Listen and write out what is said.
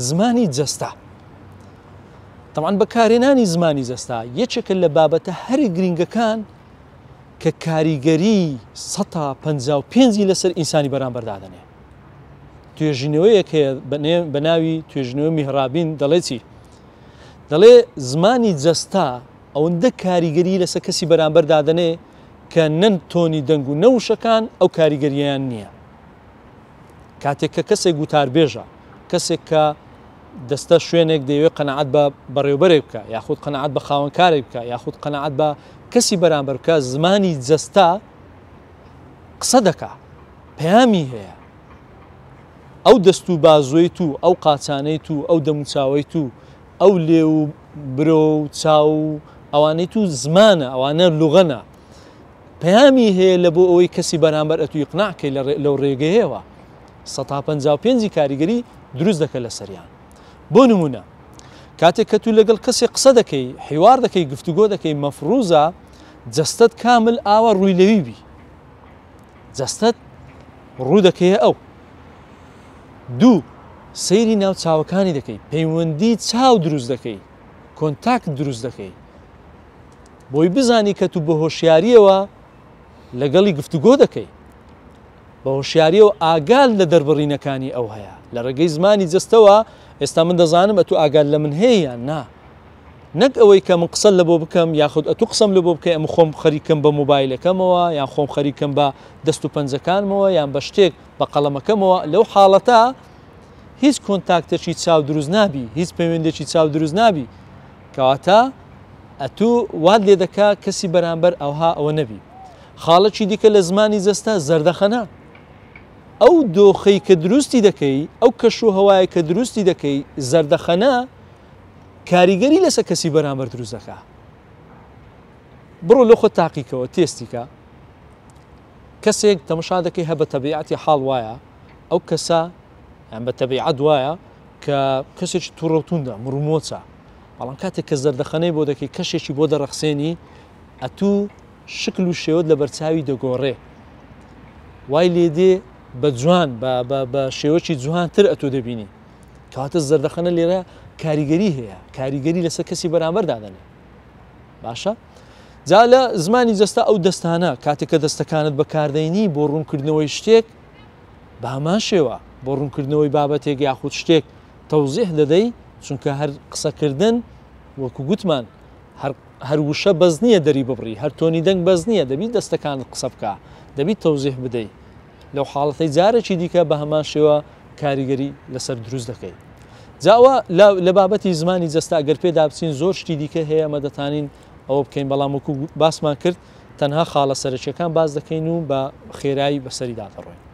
زمانی جەستە. تەبعەن بەکارهێنانی زمانی جەستە یەکێکە لە بابەتە هەرە گرینگەکان کە کاریگەری سەتا 55 لەسەر ئینسانی بەرامبەر دادەنێ. توێژینەوەیەک هەیە بە ناوی توێژینەوەی میهرابین دەڵێ چی؟ دەڵێ زمانی جەستە ئەوەندە کاریگەری لەسەر کەسی بەرامبەر دادەنێ کە نە تۆنی دەنگ و نە وشەکان ئەو کاریگەرییان نییە. کاتێک کە کەسێک وتاربێژە، کەسێک کە دەستە شوێنێک دەیەوێت قەناعەت بە بەڕێوبەرێک بکە یاخود قەناعەت بە خاوەنکارێک بکە یاخود قەناعەت بە کەسی بەرامبەر بکە زمانی جەستە قسە دەکا پەیامی هەیە ئەو دەست و بازوەی تو ئەو قاچانەی تو ئەو دەموچاوەی تو ئەو لێو و برۆ و چاو و ئەوانەی تو زمانە ئەوانە لوغەنە پەیامی هەیە لە بۆ ئەوەی کەسی بەرامبەر ئەتو ئیقناع کەی لەو ڕێگەیەوە سەتا 55 کاریگەری دروست دەکە لەسەریان بۆ نمونە کاتێک کە تو لەگەڵ کەسێک قسە دەکەی حیوار دەکەی گفتوگۆ دەکەی مەفروزە جەستەت کامل ئاوا ڕووی لەوی بی جەستەت ڕوو دەکەیە ئەو دوو سەیری ناو چاوەکانی دەکەی پەیوەندی چاو دروست دەکەی کۆنتاکت دروست دەکەی بۆی بزانی کە تو بە هۆشیاریەوە لەگەڵی گفتوگۆ دەکەی بە هۆشیاریەوە ئاگال لە دەربڕینەکانی ئەو هەیە لە ڕێگەی زمانی جەستەوە ئێستا من دەزانم ئەتو ئاگال لە من هەیە یان نا نەک ئەوەی کە من قسە لە بۆ بکەم یاخود ئەتو قسەم لە بۆ بکەی ئەم خۆم خەریکم بە مۆبایلەکەمەوە یان خۆم خەریکم بە دەست و پەنجەکانمەوە یان بە شتێک بە قەڵەمەکەمەوە لەو حاڵەتە هیچ کۆنتاکتێکی چاو دروست نابی هیچ پەیوەندێکی چاو دروست نابی کەواتە ئەتوو وات لێ دەکا کەسی بەرامبەر ئەوها ئەوە نەبی. خاڵێکی دیکە لە زمانی جەستە زەردەخەنە. ئەو دۆخەی کە دروستی دەکەی، ئەو کەش و هەوایە کە دروستی دەکەی، زەردەخەنە کاریگەری لەسەر کەسی بەرامبەر دروست دەکا. بڕۆ لۆ خۆت تاقیکەوە، تێستی کە. کەسێک تەمەشا دەکەی هە بە تەبیعەتی حاڵ وایە، ئەو کەسە یان بە تەبیعەت وایە کە کەسێکی توڕە و توندە، مڕومۆچە. بەڵام کاتێک کە زەردەخەنەی بۆ دەکەی کەشێکی بۆ دەڕەخسێنی ئەتوو شکل و شێوەت لە بەرچاوی دەگۆڕێ وای لێ دێ بە جوان بە شێوەکی جوانتر ئەتۆ دەبینی کەواتە زەردەخەنە لێرە کاریگەری هەیە کاریگەری لەسەر کەسی بەرامبەر دادەنێ باشە جا لە زمانی جەستە ئەو دەستانە کاتێک کە دەستەکانت بەکاردەینی بۆ ڕوونکردنەوەی شتێک بە هەمان شێوە بۆ ڕوونکردنەوەی بابەتێک یاخود شتێک تەوزیح دەدەی چونکە هەر قسەکردن وەکو گوتمان هەر هەر وشە بەس نییە دەری ببڕی هەر تۆنی دەنگ بەس نییە دەبی دەستەکانت قسە بکە دەبی تەوزیح بدەی لەو حاڵەتەی جارێکی دیکە بە هەمان شێوە کاریگەری لەسەر دروست دەکەی جاوە لە بابەتی زمانی جەستە ئەگەر پێدا بچین زۆر شتی دیکە هەیە ئەمە دەتانین ئەوە بکەین بەڵام وەکو باسمان کرد تەنها خاڵە سەرەکیەکان باس دەکەین و بە خێرایی بەسەریدا دەڕۆین.